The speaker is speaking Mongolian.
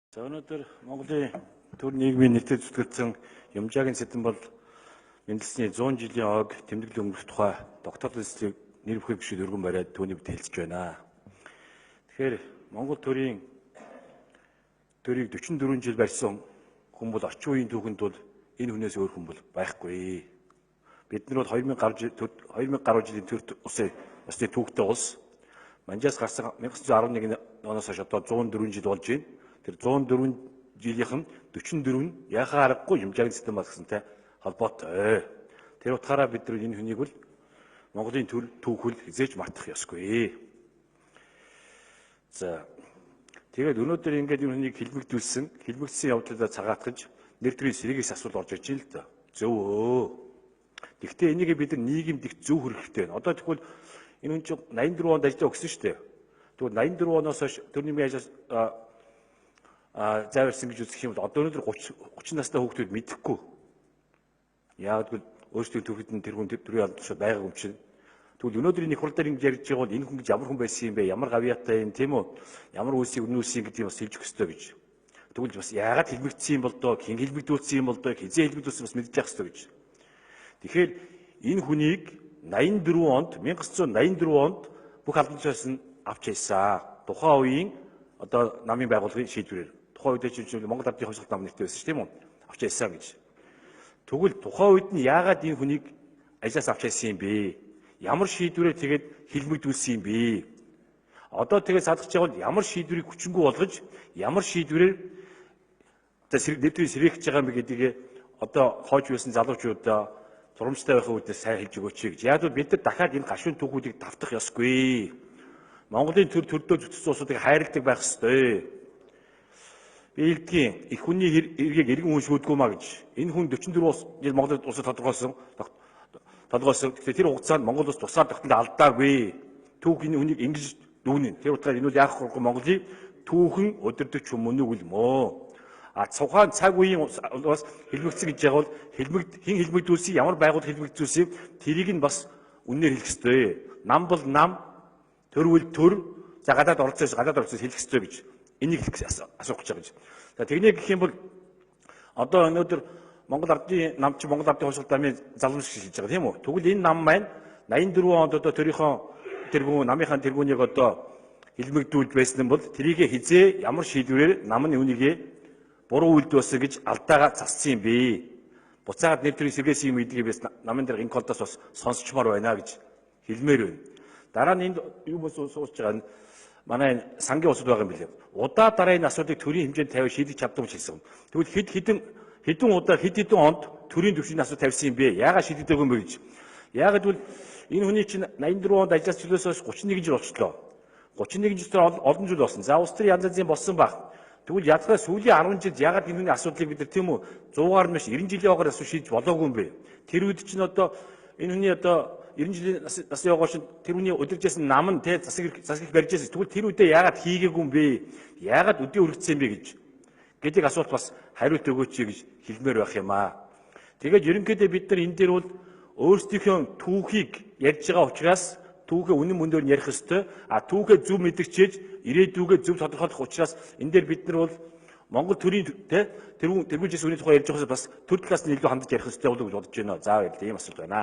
За, өнөөдөр Монголын төр нийгмийн нэртэй зүтгэлцэн Юмжаагийн Цэдэн бол мэндэлсний 100 жилийн ойг тэмдэглэл өнгөрөх тухай тогтоол төслийг нэр бүхий гишүүд өргөн бариад түүний бид хэлцэж байна. Тэгэхээр Монгол төрийн төрийг 44 жил барьсан хүн бол орчин үеийн түүхэнд бол энэ хүнээс өөр хүн бол байхгүй. Бид нар бол 2000 гаруй 2000 гаруй жилийн төр усын усны түүхтэй улс. Манжаас гарсан 1911 оноос хойш одоо 104 жил болж байна. Тэр 104 жилийнх нь 44 нь яхаа аргагүй Юмжаагийн Цэдэн бол гэсэнтэй холбоотой. Тэр утгаараа бид нар энэ хүнийг бол Монголын төр түүхэл хизээж мартах ёсгүй. За, тэгээд өнөөдөр ингээд энэ хүнийг хэлмэгдсэн явдлаа цагаатгаж нэр төрийн сэргийгээс асуулт орж ирж байна л да. Зөв өө. Гэхдээ энийг бид нар нийгэмд их зөв хэрэгтэй байна. Одоо тэгвэл энэ хүн чинь 84 онд ажиллаа өгсөн шүү дээ. Тэгвэл 84 оноос хойш төр нийгмийн ажлаас зайварсан гэж үзэх юм бол одоо өнөөдөр 30 30 настай хүүхдүүд мэдэхгүй. Яг гэвэл өөрсдийн төрхөд нь тэр хүн төрийн албан тушаал байгаагүй юм чинь. Тэгвэл өнөөдөр энэ их хурл дээр ингэж ярьж байгаа бол энэ хүн гэж ямар хүн байсан юм бэ? Ямар гавьяатай юм, тийм үү? Ямар үйлсийг үнүүлсэн гэдгийг бас хэлж өгөх ёстой гэж. Тэгвэл бас яагаад хэлмэгдсэн юм бол доо, хэн хэлмэгдүүлсэн юм бол доо, хизээ хэлмэгдүүлсэн бас мэдэж явах ёстой гэж. Тэгэхээр энэ хүнийг 84 онд 1984 онд бүх албан тушаалс нь авч яйсан. Тухайн үеийн одоо намын байгууллагын шийдвэрээр. Тухайн үед чинь Монгол Ардын хувьсгалт нам нэртэй байсан шүү, тийм үү? Авч яйсан гэж. Тэгвэл тухайн үед нь яагаад энэ хүнийг ажлаас авч яйсан юм бэ? Ямар шийдвэрээр тэгээд хэлмэгдүүлсэн юм бэ? Одоо тэгээд садгаж байгаа бол ямар шийдвэрийг хүчингү болгож, ямар шийдвэрээр за сэрэг нэр төрийг сэргээх гэж байгаа юм бэ гэдгийг одоо хойж байсан залуучуудаа турамжтай байхын үүднээс сайн хэлж өгөөч гэж. Яг бол бид нар дахиад энэ гашуун түүхүүдийг давтах ёсгүй. Монголын төр төрдөө зүтгсэн улсуудыг хайрладаг байх ёстой. Би хэлдгийн их хүний эргийг эргэн хүн шүүдгүй маа гэж. Энэ хүн 44 жил Монгол улсад тодорхойлсон. Тэгэхээр тэр хугацаанд Монгол улс тусгаар тогтнол алдаагүй. Түүх энэ хүнийг ингэж дүгнэн. Тэр утгаар энэ бол яах вэ? Монголын түүхэн удирдах хүмүүнийг үлмөө. А тухайн цаг үеийн бас хэлмэгдсэн гэж яг бол хин хэлмэгдүүлсэн, ямар байгууллага хэлмэгдүүлсэн тэрийг нь бас үннээр хэлэх ёстой. Нам бол нам, төр бол төр, за гадаад оролцоос хэлэх ёстой гэж. Энийг хэлэх асуух гэж байгаа гэж. За, тэгнэ гэх юм бол одоо өнөөдөр Монгол Ардын нам чи Монгол Ардын хувьсгалт намын залуу шиг хэлж байгаа, тийм үү? Тэгвэл энэ нам маань 84 онд одоо төрийнхөө тэргүүн намынхаа тэргүүнийг одоо хэлмэгдүүлж байсан нь бол тэрийг хизээ ямар шийдвэрээр нам нь үүнийгээ буруу үйлдэл болсон гэж алдаагаа зассан юм бэ? Буцаагаад нэр төрийн сэргээсэн юм гэдгийг би намын дээр энэ колдоос бас сонсчмоор байна гэж хэлмээр байна. Дараа нь энд юу бас сууж байгаа нь манай сангийн улсад байгаа юм билээ. Удаа дараа энэ асуудлыг төрийн хэмжээнд тавиад шийдэж чаддаггүй хэлсэн. Тэгвэл хэд хэдэн хэдэн удаа хэд хэдэн онд төрийн түвшинд асуудал тавьсан юм бэ? Яагаад шийдэгдээгүй юм бэ гэж. Яагаад гэвэл энэ хүний чинь 84 онд ажлаас чөлөөс хойш 31 жил болчлоо. 31 жил дотор олон зүйл болсон. За, улс төр янз янзын болсон баг. Тэгвэл ядгаа сүүлийн 10 жилд яагаад энэ хүний асуудлыг бид нар, тийм үү, 100-аар нь биш, 90 жилийн огаар асуу шийдэж болоогүй юм бэ? Тэр үед чинь одоо энэ хүний одоо 90 жилийн нас яваагаар чинь тэр хүний удирж байсан нам нь те засаг барьж байсан. Тэгвэл тэр үедээ яагаад хийгээгүй юм бэ? Яагаад өдөө өргөцсөн юм бэ гэж гэдэг асуулт бас хариулт өгөөч гэж хэлмээр байх юм аа. Тэгээд ерөнхийдөө бид нар энэ дээр бол өөрсдийнхөө түүхийг ярьж байгаа учраас түүхээ үнэн мөндөөр нь ярих ёстой. А түүхээ зөв мэдгчээж ирээдүгээ зөв тодорхойлох учраас энэ дээр бид нар бол Монгол төрийн те тэргүүн тэргүүлжсэн үний тухай ярьж байгаас бас төр талаас нь илүү хандаж ярих ёстой болов уу гэж бодож байна. За, баярлалаа. Ийм асуулт байна.